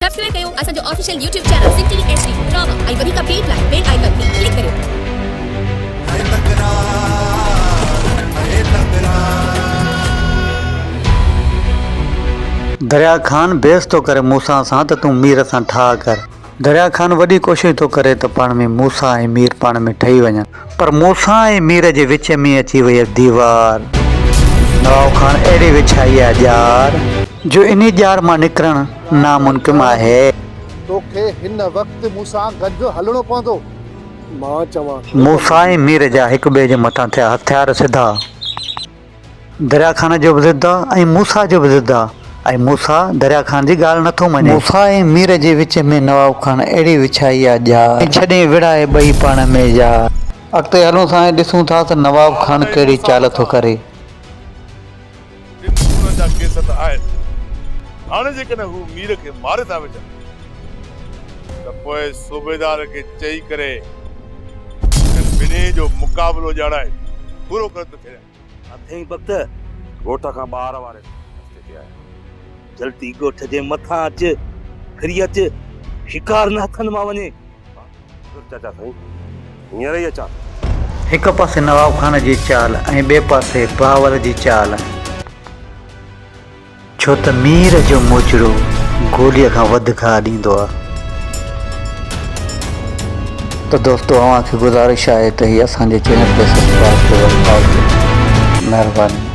Subscribe ڪيو اسان جو official YouTube channel Sindh T V H D drama ۽ وڌيڪ اپڊيٽ لاء بيل آئيڪن تي ڪلڪ ڪريو. دريا خان بحث ٿو ڪري موسيٰ سان ته تون مير سان ٺاهه ڪر. دريا خان وڏي ڪوشش ٿو ڪري ته پاڻ ۾ موسيٰ ۽ مير پاڻ ۾ ٺهي وڃن پر موسيٰ ۽ مير جي وچ ۾ اچي وئي ديوار. نواب خان اهڙي وڇائي آ ڄار جو انهي ڄار مان نڪرڻ ناممڪن آهي. توکي هن وقت مون سان گڏ هلڻو پوندو. مان چوان ٿو ته. موسيٰ ۽ مير جا هڪ ٻئي جي مٿان ٿيا هٿيار سڌا. دريا خان جو به ضد آ ۽ موسيٰ جو به ضد آ ۽ موسيٰ دريا خان جي ڳالهه نٿو مڃي. موسيٰ ۽ مير جي وچ ۾ نواب خان اهڙي وڇائي آ ڄار. ۽ ڇڏين وڙهائي ٻئي پاڻ ۾ يار. اڳتي هلون ٿا ۽ ڏسون ٿا ته نواب خان ڪهڙي چال ٿو ڪري. ٽن خونن جا ڪيس ته آهن. هاڻي جيڪڏهن هو مير کي ماري ٿا وجهن ته پوء صوبيدار کي چئي ڪري هنن ٻنهي جو مقابلو ڄاڻائي پورو ڪري ٿو ڇڏيان. اٿئي بخت. ڳوٺ کان ٻاهر واري رستي تي آهيان. جلدي ڳوٺ جي مٿان اچ، ڦري اچ، شڪار نه هٿن مان وڃي. حضور چاچا سائين، هينئر ئي اچان ٿو. هڪ پاسي نواب خان جي چال ۽ ٻئي پاسي بهاول جي چال. ڇو ته مير جو موچڙو گوليء کان وڌ گهاء ڏيندو آ. ته دوستو اوهان کي گذارش آهي ته هي اسان جي چينل کي سبسڪرائب ڪيو ۽ فالو ڪيو. مهرباني.